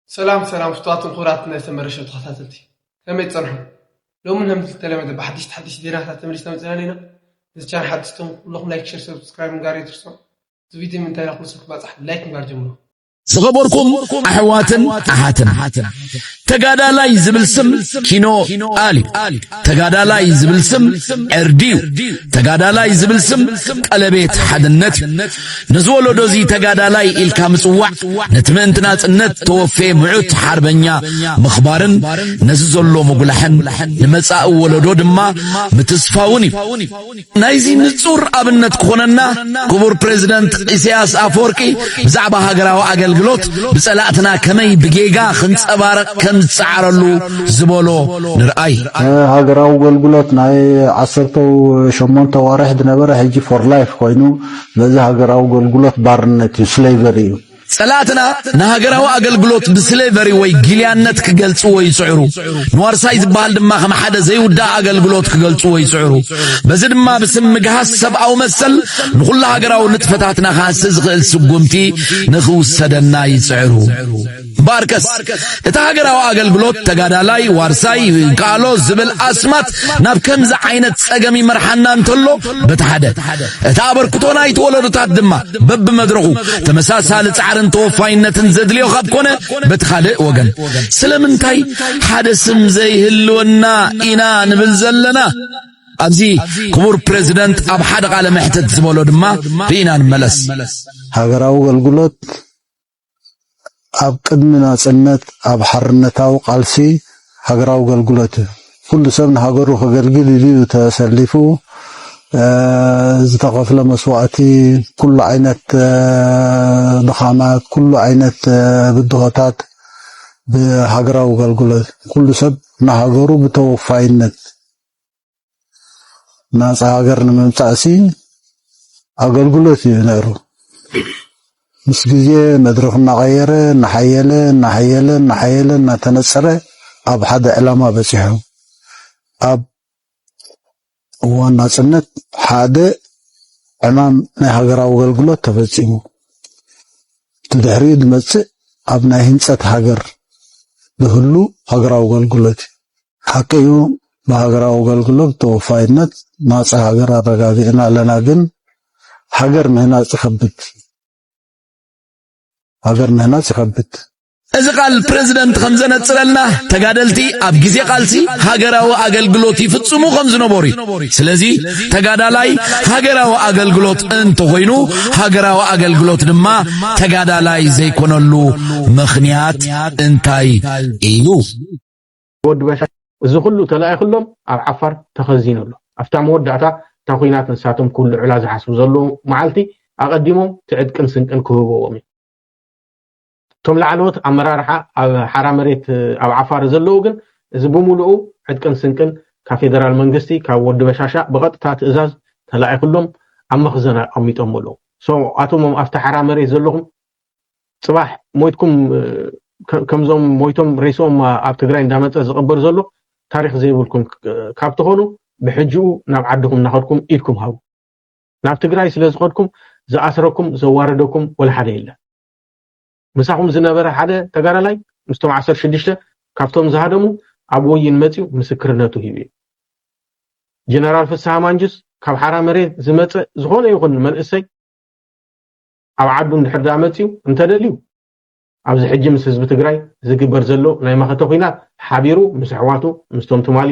ሰላም ሰላም ፍቱዋትን ክቡራት ናይ ሰመረ ሾው ተኸታተልቲ፣ ከመይ ትጸንሑ? ሎሚ ከም ዝተለመደ ብሓድሽቲ ሓድሽቲ ዜናታት ተመሊስና መጺና ኣለና። ነዚ ቻናል ሓድሽ ትኹም ኩለኹም ላይክ፣ ሸር፣ ሰብስክራይብ ምግባር ኣይትርስዑ። እዚ ቪድዮ ንምንታይ ኢኹም ስልክ ባጻሕ ላይክ ምግባር ጀምሩ። ዝኸበርኩም ኣሕዋትን ኣሓትን፣ ተጋዳላይ ዝብል ስም ኪኖ ኣልዩ። ተጋዳላይ ዝብል ስም ዕርዲ እዩ። ተጋዳላይ ዝብል ስም ቀለቤት ሓድነት እዩ። ነዚ ወለዶ እዚ ተጋዳላይ ኢልካ ምጽዋዕ፣ ነቲ ምእንቲ ናጽነት ተወፌ ምዑት ሓርበኛ ምኽባርን ነዚ ዘሎ ምጉላሕን ንመጻኢ ወለዶ ድማ ምትስፋውን እዩ። ናይዚ ንጹር ኣብነት ክኾነና ክቡር ፕሬዝደንት ኢሳያስ ኣፈወርቂ ብዛዕባ ሃገራዊ ኣገልግሎት ብጸላእትና ከመይ ብጌጋ ክንጸባረቕ ከም ዝጸዓረሉ ዝበሎ ንርኣይ። ሃገራዊ ኣገልግሎት ናይ ዓሰርተ ሸሞንተ ዋርሕ ዝነበረ ሕጂ for life ኮይኑ፣ በዚ ሃገራዊ ኣገልግሎት ባርነት እዩ፣ ስሌቨሪ እዩ። ጸላእትና ንሃገራዊ ኣገልግሎት ብስሌቨሪ ወይ ጊልያነት ክገልጽዎ ይጽዕሩ። ንዋርሳይ ዝበሃል ድማ ከም ሓደ ዘይውዳእ ኣገልግሎት ክገልጽዎ ይጽዕሩ። በዚ ድማ ብስም ምግሃስ ሰብኣዊ መሰል ንኹሉ ሃገራዊ ንጥፈታትና ክሃሲ ዝኽእል ስጉምቲ ንኽውሰደና ይጽዕሩ። እምበኣርከስ እቲ ሃገራዊ ኣገልግሎት ተጋዳላይ፣ ዋርሳይ፣ ይከኣሎ ዝብል ኣስማት ናብ ከምዚ ዓይነት ጸገም ይመርሓና እንተሎ በቲ ሓደ፣ እቲ ኣበርክቶ ናይቲ ወለዶታት ድማ በብመድረኹ ተመሳሳሊ ጻዕርን ተወፋይነትን ዘድልዮ ካብ ኮነ በቲ ካልእ ወገን ስለምንታይ ሓደ ስም ዘይህልወና ኢና ንብል ዘለና? ኣብዚ ክቡር ፕረዚደንት ኣብ ሓደ ቃለ መሕትት ዝበሎ ድማ ርኢና ንመለስ። ሃገራዊ ኣገልግሎት ኣብ ቅድሚ ናጽነት ኣብ ሓርነታዊ ቃልሲ ሃገራዊ ኣገልግሎት እዩ። ኩሉ ሰብ ንሃገሩ ከገልግል ኢሉ እዩ ተሰሊፉ። ዝተኸፍለ መስዋእቲ፣ ኩሉ ዓይነት ድኻማት፣ ኩሉ ዓይነት ብድሆታት ብሃገራዊ ኣገልግሎት ኩሉ ሰብ ንሃገሩ ብተወፋይነት ናጻ ሃገር ንምምጻእሲ ኣገልግሎት እዩ ነይሩ። ምስ ግዜ መድረኽ እናቐየረ እናሓየለ እናሓየለ እናሓየለ እናተነጸረ ኣብ ሓደ ዕላማ በጺሑ። ኣብ እዋን ናጽነት ሓደ ዕማም ናይ ሃገራዊ ኣገልግሎት ተፈጺሙ። እቲ ድሕሪኡ ዝመጽእ ኣብ ናይ ህንጸት ሃገር ዝህሉ ሃገራዊ ኣገልግሎት እዩ። ሓቂ እዩ፣ ብሃገራዊ ኣገልግሎት ተወፋይነት ናጻ ሃገር ኣረጋጊዕና ኣለና፣ ግን ሃገር ምህናጽ ይኸብድ። ሃገር ምህናጽ ይኸብድ። እዚ ቃል ፕረዚደንት ከም ዘነጽረልና፣ ተጋደልቲ ኣብ ግዜ ቃልሲ ሃገራዊ ኣገልግሎት ይፍጽሙ ከም ዝነበሩ እዩ። ስለዚ ተጋዳላይ ሃገራዊ ኣገልግሎት እንተኾይኑ፣ ሃገራዊ ኣገልግሎት ድማ ተጋዳላይ ዘይኮነሉ ምኽንያት እንታይ እዩ? ወዲ በሻ እዚ ኩሉ ተላኢኽሎም ኣብ ዓፋር ተኸዚኑ ኣሎ። ኣብታ መወዳእታ እታ ኲናት ንሳቶም ኩሉ ዕላ ዝሓስቡ ዘለዉ መዓልቲ ኣቐዲሞም እቲ ዕጥቅን ስንቅን ክህብዎም እዩ። እቶም ላዕለዎት ኣመራርሓ ኣብ ሓራ መሬት ኣብ ዓፋር ዘለዉ ግን እዚ ብምሉኡ ዕጥቅን ስንቅን ካብ ፌደራል መንግስቲ ካብ ወዲ በሻሻ ብቐጥታ ትእዛዝ ተላኢኽሎም ኣብ መኽዘን ኣቐሚጦም ኣለዉ። So ኣቶም ኣብቲ ሓራ መሬት ዘለኹም ጽባሕ ሞይትኩም ከምዞም ሞይቶም ሬስኦም ኣብ ትግራይ እንዳመጸ ዝቕበር ዘሎ ታሪኽ ዘይብልኩም ካብ ትኾኑ ብሕጂኡ ናብ ዓድኹም እናኸድኩም ኢድኩም ሃቡ። ናብ ትግራይ ስለ ዝኸድኩም ዝኣስረኩም ዘዋረደኩም ወላ ሓደ የለን። ምሳኹም ዝነበረ ሓደ ተጋዳላይ ምስቶም ዓሰርተ ሽዱሽተ ካብቶም ዝሃደሙ ኣብ ወይን መጺኡ ምስክርነቱ ሂቡ እዩ። ጀነራል ፍስሃ ማንጁስ ካብ ሓራ መሬት ዝመጸ ዝኾነ ይኹን መንእሰይ ኣብ ዓዱ እንድሕር ደኣ መጺኡ እንተደልዩ ኣብዚ ሕጂ ምስ ህዝቢ ትግራይ ዝግበር ዘሎ ናይ መኸተ ኲናት ሓቢሩ ምስ ኣሕዋቱ ምስቶም ትማሊ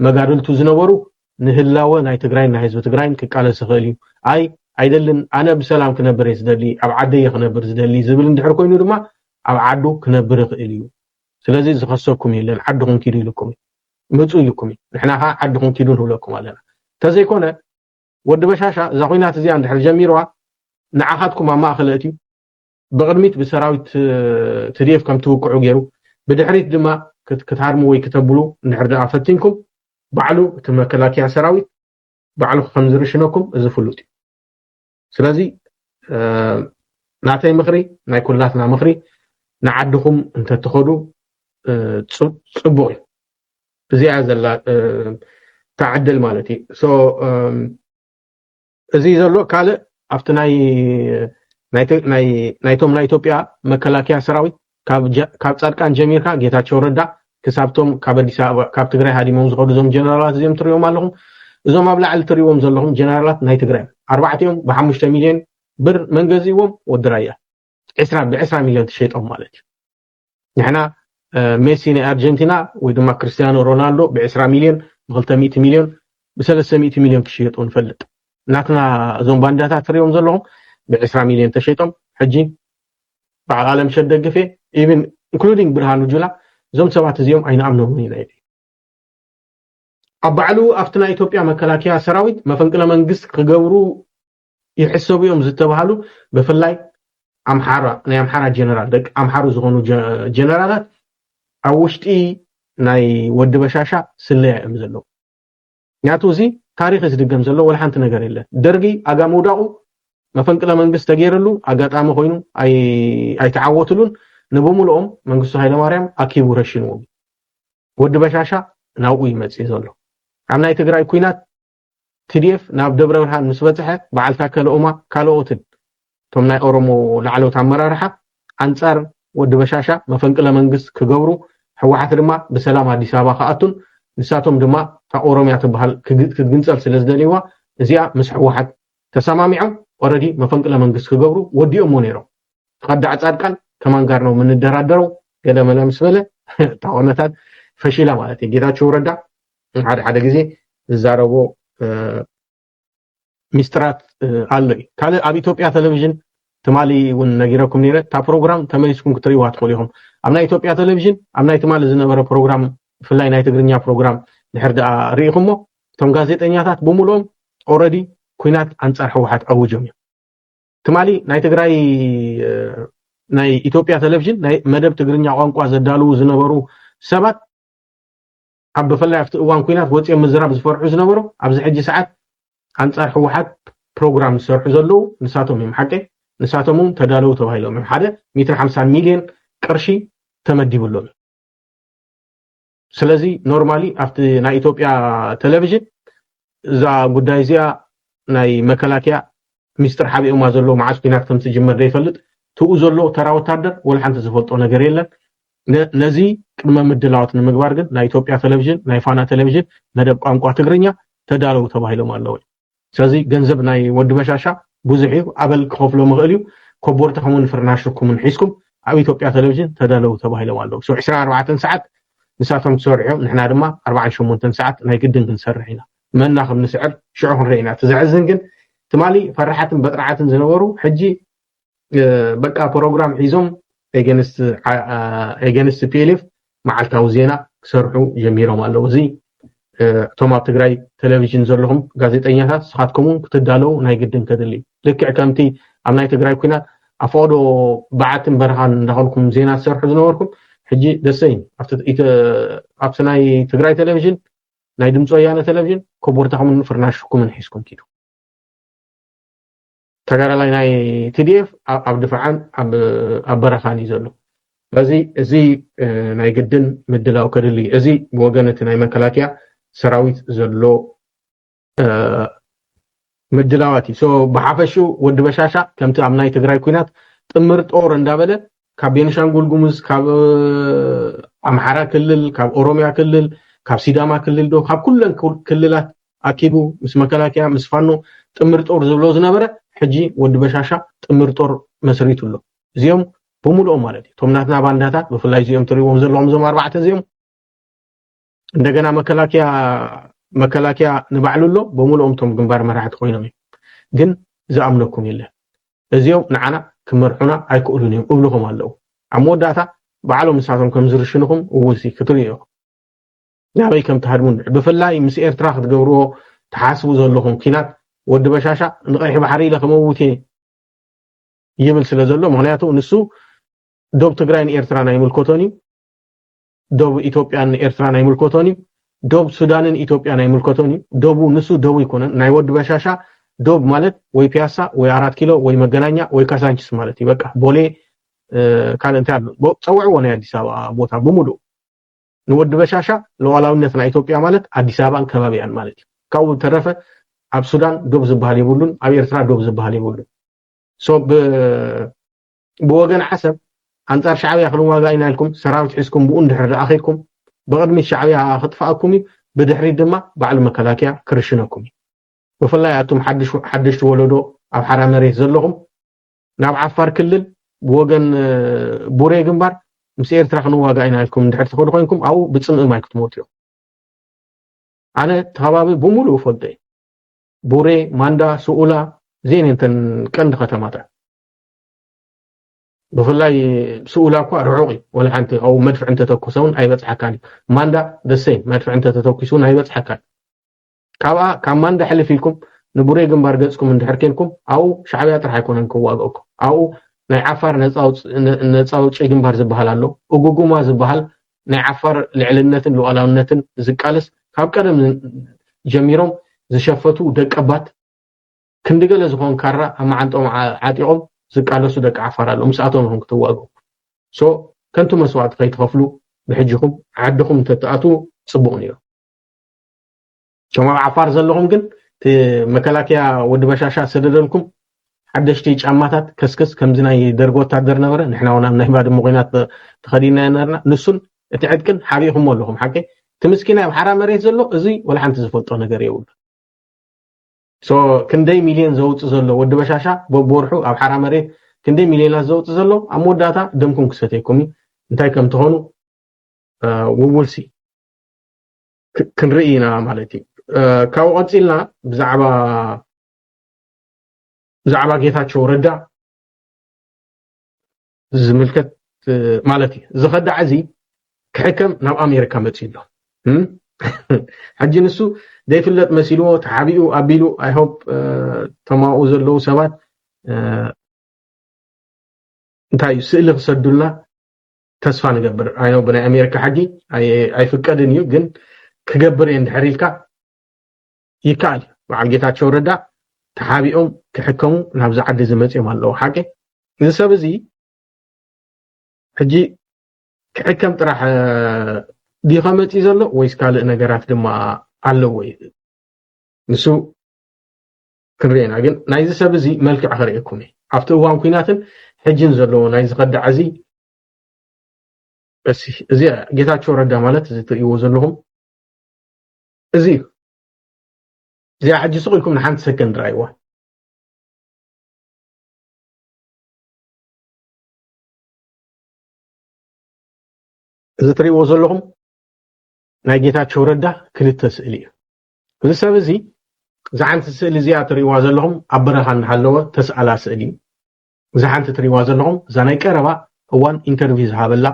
መጋድልቱ ዝነበሩ ንህላወ ናይ ትግራይን ናይ ህዝቢ ትግራይን ክቃለስ ይኽእል እዩ። ኣይ ኣይደልን፣ ኣነ ብሰላም ክነብር እየ ዝደሊ፣ ኣብ ዓደይ እየ ክነብር ዝደሊ ዝብል እንድሕር ኮይኑ ድማ ኣብ ዓዱ ክነብር ይኽእል እዩ። ስለዚ ዝኸሰኩም የለን፣ ዓድኹም ኪዱ ኢልኩም እዩ፣ ምፁ ኢልኩም እዩ። ንሕና ኸዓ ዓድኹም ኪዱ ንብለኩም ኣለና። እንተዘይኮነ ወዲ በሻሻ እዛ ኹናት እዚኣ እንድሕር ጀሚርዋ ንዓኻትኩም ኣብ ማእኸል ኣእትዩ ብቕድሚት ብሰራዊት ትዲኤፍ ከም ትውቅዑ ገይሩ ብድሕሪት ድማ ክትሃርሙ ወይ ክተብሉ እንድሕር ደኣ ፈቲንኩም ባዕሉ እቲ መከላከያ ሰራዊት ባዕሉ ከም ዝርሽነኩም እዚ ፍሉጥ እዩ። ስለዚ ናተይ ምኽሪ ናይ ኩላትና ምኽሪ ንዓድኹም እንተትኸዱ ፅቡቕ እዩ። እዚኣ ዘላ እታ ዕድል ማለት እዩ። So እዚ ዘሎ ካልእ ኣብቲ ናይ ናይቶም ናይ ኢትዮጵያ መከላከያ ሰራዊት ካብ ጻድቃን ጀሚርካ ጌታቸው ረዳ ክሳብቶም ካብ ኣዲስ ኣበባ ካብ ትግራይ ሃዲሞም ዝኸዱ እዞም ጀነራላት እዚኦም ትሪኦም ኣለኹም። እዞም ኣብ ላዕሊ ትሪዎም ዘለኹም ጀነራላት ናይ ትግራይ ኣርባዕቲኦም ብሓሙሽተ ሚሊዮን ብር መንገዚዎም ወዲ ራያ ዕስራ ብዕስራ ሚሊዮን ተሸይጦም ማለት እዩ። ንሕና ሜሲ ናይ ኣርጀንቲና ወይ ድማ ክርስቲያኖ ሮናልዶ ብዕስራ ሚሊዮን ብክልተ ሚእቲ ሚሊዮን ብሰለስተ ሚእቲ ሚሊዮን ክሽየጡ ንፈልጥ። ናትና እዞም ባንዳታት ትሪኦም ዘለኹም ብዕስራ ሚሊዮን ተሸይጦም ሕጂ በዓል ኣለም ሸት ደግፌ ኢቭን ኢንክሉዲንግ ብርሃኑ ጁላ እዞም ሰባት እዚኦም ኣይንኣምኖምን ኢና ኢለ ኣብ ባዕሉ ኣብቲ ናይ ኢትዮጵያ መከላከያ ሰራዊት መፈንቅለ መንግስት ክገብሩ ይሕሰቡ እዮም ዝተባሃሉ ብፍላይ ኣምሓራ ናይ ኣምሓራ ጀነራል ደቂ ኣምሓሩ ዝኾኑ ጀነራላት ኣብ ውሽጢ ናይ ወዲ በሻሻ ስለያ እዮም ዘለዉ። ምክንያቱ እዚ ታሪክ ዝድገም ዘሎ ወላ ሓንቲ ነገር የለን። ደርጊ ኣጋ ምውዳቁ መፈንቅለ መንግስት ተገይርሉ ኣጋጣሚ ኮይኑ ኣይተዓወትሉን። ንብምልኦም መንግስቱ ሃይለማርያም ኣኪቡ ረሽንዎም። ወዲ በሻሻ ናብኡ ይመፅእ ዘሎ። ኣብ ናይ ትግራይ ኩናት ቲዲኤፍ ናብ ደብረ ብርሃን ምስ በፅሐ በዓል ታከለ ኡማ ካልኦትን እቶም ናይ ኦሮሞ ላዕለዎት ኣመራርሓ ኣንፃር ወዲ በሻሻ መፈንቅለ መንግስት ክገብሩ ህወሓት ድማ ብሰላም ኣዲስ ኣበባ ክኣቱን ንሳቶም ድማ እታ ኦሮምያ ትበሃል ክትግንፀል ስለ ዝደልይዋ እዚኣ ምስ ህወሓት ተሰማሚዖም ኦረዲ መፈንቅለ መንግስት ክገብሩ ወዲኦሞ ነይሮም። ተኸዳዕ ፃድቃን ከማን ጋር ነው የምንደራደረው ገለመለ ምስ በለ እታ ኩነታት ፈሺላ ማለት እዩ። ጌታቸው ረዳ ሓደ ሓደ ግዜ ዝዛረቦ ሚስጥራት ኣሎ እዩ። ካልእ ኣብ ኢትዮጵያ ቴሌቪዥን ትማሊ እውን ነጊረኩም ነይረ። እታ ፕሮግራም ተመሊስኩም ክትሪእዋ ትኽእሉ ኢኹም። ኣብ ናይ ኢትዮጵያ ቴሌቪዥን ኣብ ናይ ትማሊ ዝነበረ ፕሮግራም ብፍላይ ናይ ትግርኛ ፕሮግራም ድሕር ደኣ ርኢኹሞ እቶም ጋዜጠኛታት ብምልኦም ኦረዲ ኩናት ኣንፃር ህወሓት ኣውጆም እዮም። ትማሊ ናይ ትግራይ ናይ ኢትዮጵያ ቴሌቪዥን ናይ መደብ ትግርኛ ቋንቋ ዘዳልዉ ዝነበሩ ሰባት ኣብ ብፍላይ ኣብቲ እዋን ኩናት ወፂኦም ምዝራብ ዝፈርሑ ዝነበሩ ኣብዚ ሕጂ ሰዓት ኣንፃር ህወሓት ፕሮግራም ዝሰርሑ ዘለዉ ንሳቶም እዮም ሓቂ። ንሳቶም እውን ተዳለዉ ተባሂሎም እዮም። ሓደ ሚእትን ሓምሳን ሚሊዮን ቅርሺ ተመዲብሎም እዩ። ስለዚ ኖርማሊ ኣብቲ ናይ ኢትዮጵያ ቴሌቪዥን እዛ ጉዳይ እዚኣ ናይ መከላከያ ሚስጥር ሓቢኦማ ዘሎ መዓስ ኩናት ከም ትጅመር ዘይፈልጥ ትኡ ዘሎ ተራ ወታደር ወላ ሓንቲ ዝፈልጦ ነገር የለን። ነዚ ቅድመ ምድላዋት ንምግባር ግን ናይ ኢትዮጵያ ቴሌቪዥን ናይ ፋና ቴሌቪዥን መደብ ቋንቋ ትግርኛ ተዳለዉ ተባሂሎም ኣለዉ። ስለዚ ገንዘብ ናይ ወዲ በሻሻ ብዙሕ እዩ። ኣበል ክኸፍሎ ምኽእል እዩ። ኮቦርታኹምን ፍርናሽኩምን ሒዝኩም ኣብ ኢትዮጵያ ቴሌቪዥን ተዳለዉ ተባሂሎም ኣለዉ። So ዕስራን ኣርባዕተን ሰዓት ንሳቶም ክሰርሑ እዮም። ንሕና ድማ ኣርባዓን ሸሞንተን ሰዓት ናይ ግድን ክንሰርሕ ኢና። መና ከም ንስዕር ሽዑ ክንርኢ ኢና። እቲ ዘሕዝን ግን ትማሊ ፈራሓትን በጥራዓትን ዝነበሩ ሕጂ በቃ ፕሮግራም ሒዞም ኤገንስት ፒኤልኤፍ መዓልታዊ ዜና ክሰርሑ ጀሚሮም ኣለዉ። እዚ እቶም ኣብ ትግራይ ቴሌቪዥን ዘለኹም ጋዜጠኛታት ንስኻትኩም እውን ክትዳለዉ ናይ ግድን ከድሊ። ልክዕ ከምቲ ኣብ ናይ ትግራይ ኩናት ኣብ ፈቐዶ በዓትን በረኻን እንዳኸልኩም ዜና ትሰርሑ ዝነበርኩም ሕጂ ደሰይን ኣብቲ ናይ ትግራይ ቴሌቪዥን ናይ ድምፂ ወያነ ቴሌቪዥን ኮቦርታኹምን ፍርናሽኩምን ሒዝኩም ኪዱ። ተጋዳላይ ናይ ቲዲኤፍ ኣብ ድፋዓን ኣብ በረኻን እዩ ዘሎ። ስለዚ እዚ ናይ ግድን ምድላው ከድሊ እዚ ብወገን እቲ ናይ መከላከያ ሰራዊት ዘሎ ምድላዋት እዩ። ብሓፈሽኡ ወዲ በሻሻ ከምቲ ኣብ ናይ ትግራይ ኩናት ጥምር ጦር እንዳበለ ካብ ቤንሻንጉል ጉሙዝ፣ ካብ ኣምሓራ ክልል፣ ካብ ኦሮሚያ ክልል፣ ካብ ሲዳማ ክልል ዶ ካብ ኩለን ክልላት ኣኪቡ ምስ መከላከያ ምስ ፋኖ ጥምር ጦር ዝብሎ ዝነበረ ሕጂ ወዲ በሻሻ ጥምር ጦር መስሪቱ ኣሎ። እዚኦም ብምልኦም ማለት እዩ። እቶም ናትና ባንዳታት ብፍላይ እዚኦም ትሪእዎም ዘለኹም እዞም ኣርባዕተ እዚኦም እንደገና መከላከያ መከላከያ ንባዕሉ ኣሎ ብምልኦም እቶም ግንባር መራሕቲ ኮይኖም እዮም። ግን ዝኣምነኩም የለን። እዚኦም ንዓና ክመርሑና ኣይክእሉን እዮም እብልኹም ኣለዉ። ኣብ መወዳእታ ባዕሎም ንሳቶም ከም ዝርሽንኹም እውን ክትርእዩ ኢኹም። ናበይ ከም ትሃድሙ ብፍላይ ምስ ኤርትራ ክትገብርዎ ትሓስቡ ዘለኹም ኪናት ወዲ በሻሻ ንቀይሕ ባሕሪ ኢለ ከመውት እየ ይብል ስለ ዘሎ ምክንያቱ ንሱ ዶብ ትግራይን ኤርትራን ኣይምልከቶን እዩ። ዶብ ኢትዮጵያን ኤርትራን ኣይምልከቶን እዩ። ዶብ ሱዳንን ኢትዮጵያን ኣይምልከቶን እዩ። ዶቡ ንሱ ዶቡ ኣይኮነን። ናይ ወዲ በሻሻ ዶብ ማለት ወይ ፒያሳ ወይ ኣራት ኪሎ ወይ መገናኛ ወይ ካሳንችስ ማለት እዩ። በቃ ቦሌ ካልእ እንታይ ኣሎ? ጸውዕዎ ናይ ኣዲስ ኣበባ ቦታ ብምሉእ ንወዲ በሻሻ ሉዓላዊነት ናይ ኢትዮጵያ ማለት ኣዲስ ኣበባን ከባቢኣን ማለት እዩ። ካብኡ ብተረፈ ኣብ ሱዳን ዶብ ዝበሃል የብሉን፣ ኣብ ኤርትራ ዶብ ዝበሃል የብሉን። So ብወገን ዓሰብ ኣንጻር ሻዕብያ ክንዋጋእ ኢና ኢልኩም ሰራዊት ሒዝኩም ብኡ እንድሕር ደኣ ኸይድኩም፣ ብቕድሚት ሻዕብያ ክጥፍኣኩም እዩ፣ ብድሕሪት ድማ ባዕሉ መከላከያ ክርሽነኩም እዩ። ብፍላይ ኣቱም ሓድሽ ሓደሽቲ ወለዶ ኣብ ሓራ መሬት ዘለኹም፣ ናብ ዓፋር ክልል ብወገን ቡሬ ግንባር ምስ ኤርትራ ክንዋጋእ ኢና ኢልኩም እንድሕር ትኸዱ ኮይንኩም ኣብኡ ብጽምኢ ማይ ክትሞቱ እዮም። ኣነ እቲ ከባቢ ብምሉኡ እፈልጦ እየ። ቡሬ፣ ማንዳ፣ ስኡላ፣ እዚኤን እየን እተን ቀንዲ ከተማታት። ብፍላይ ስኡላ እኳ ርሑቕ እዩ። ወላ ሓንቲ ኣብኡ መድፍዕ እንተተኮሰ እውን ኣይበጽሓካን እዩ። ማንዳ ደሰይ መድፍዕ እንተተተኪሱ እውን ኣይበጽሓካን። ካብኣ ካብ ማንዳ ሕልፍ ኢልኩም ንቡሬ ግንባር ገጽኩም እንድሕር ኬንኩም ኣብኡ ሻዕብያ ጥራሕ ኣይኮነን ክዋግኣኩም። ኣብኡ ናይ ዓፋር ነጻ ኣውጽ- ነ- ነጻ ኣውጪ ግንባር ዝበሃል ኣሎ። እጉጉማ ዝበሃል ናይ ዓፋር ልዕልነትን ሉዓላውነትን ዝቃለስ ካብ ቀደም ጀሚሮም ዝሸፈቱ ደቀባት ክንዲ ገለ ዝኾን ካራ ኣብ መዓንጦም ዓ- ዓጢቖም ዝቃለሱ ደቂ ዓፋር ኣለዉ። ምስኣቶም ኢኹም ክትዋግኡ። ሶ ከንቱ መስዋእቲ ከይትኸፍሉ ብሕጂኹም ዓድኹም እንተትኣትዉ ጽቡቕ ነይሩ። እቶም ኣብ ዓፋር ዘለኹም ግን እቲ መከላከያ ወዲ በሻሻ ሰደደልኩም ሓደሽቲ ጫማታት ከስክስ ከምዚ ናይ ደርጊ ወታደር ነበረ። ንሕና እውን ኣብ ናይ ባድመ ኮይናት ተኸዲና ነበርና። ንሱን እቲ ዕጥቅን ሓቢእኹሞ ኣለኹም። ሓቂ እቲ ምስኪናይ ኣብ ሓራ መሬት ዘሎ እዚ ወላ ሓንቲ ዝፈልጦ ነገር የብሉ። ሶ ክንደይ ሚልዮን ዘውፅእ ዘሎ ወዲ በሻሻ በብወርሑ ኣብ ሓራ መሬት ክንደይ ሚልዮናት ዘውፅእ ዘሎ ኣብ መወዳእታ ደምኩም ክሰትየኩም እዩ። እንታይ ከም ትኾኑ ውውልሲ ክንርኢ ኢና ማለት እዩ። ካብኡ ቀፂልና ብዛዕባ ብዛዕባ ጌታቸው ረዳ ዝምልከት ማለት እዩ። እዚ ከዳዕ እዚ ክሕከም ናብ ኣሜሪካ መፂኡ ኣሎ። ሕጂ ንሱ ዘይፍለጥ መሲልዎ ተሓቢኡ ኣቢሉ ኣይሆፕ ተማኡ ዘለዉ ሰባት እንታይ እዩ ስእሊ ክሰዱልና ተስፋ ንገብር። ኣይ ብናይ ኣሜሪካ ሕጊ ኣይፍቀድን እዩ፣ ግን ክገብር እየ እንድሕር ኢልካ ይከኣል እዩ። በዓል ጌታቸው ረዳ ተሓቢኦም ክሕከሙ ናብዚ ዓዲ እዚ መፂኦም ኣለዉ። ሓቂ እዚ ሰብ እዚ ሕጂ ክሕከም ጥራሕ ዲኸ መፂ ዘሎ ወይስ ካልእ ነገራት ድማ ኣለዎ እዩ? ንሱ ክንሪኤና ግን ናይዚ ሰብ እዚ መልክዕ ከርእየኩም እየ። ኣብቲ እዋን ኩናትን ሕጅን ዘለዎ ናይዚ ከዳዕ እዚ እዚ ጌታቸው ረዳ ማለት እዚ ትርእይዎ ዘለኹም እዚ እዩ። እዚኣ ሕጂ ስቕ ኢልኩም ንሓንቲ ሰከንድ ርኣይዋ። እዚ ትርእይዎ ዘለኹም ናይ ጌታቸው ረዳ ክልተ ስእሊ እዩ። እዚ ሰብ እዚ እዛ ሓንቲ ስእሊ እዚኣ ትርእይዋ ዘለኹም ኣብ በረኻ እናሃለወ ተስኣላ ስእሊ እዩ። እዛ ሓንቲ ትርእይዋ ዘለኹም እዛ ናይ ቀረባ እዋን ኢንተርቪው ዝሃበላ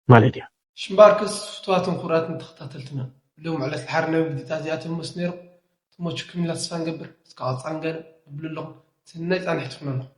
ማለት እያ። ሽምባርከስ ፍትዋትን ክቡራትን ተኸታተልትና፣ ሎም ዕለት ሓርነዊ ቪዲዮታት እዚኣቶም መስ ነይሮም። ተመችኩም ኢልና ተስፋ ንገብር። እስካ ቀፃን ገለ ንብሉ ኣለኹም። ሰናይ ፃንሒት ትኹነልኩም።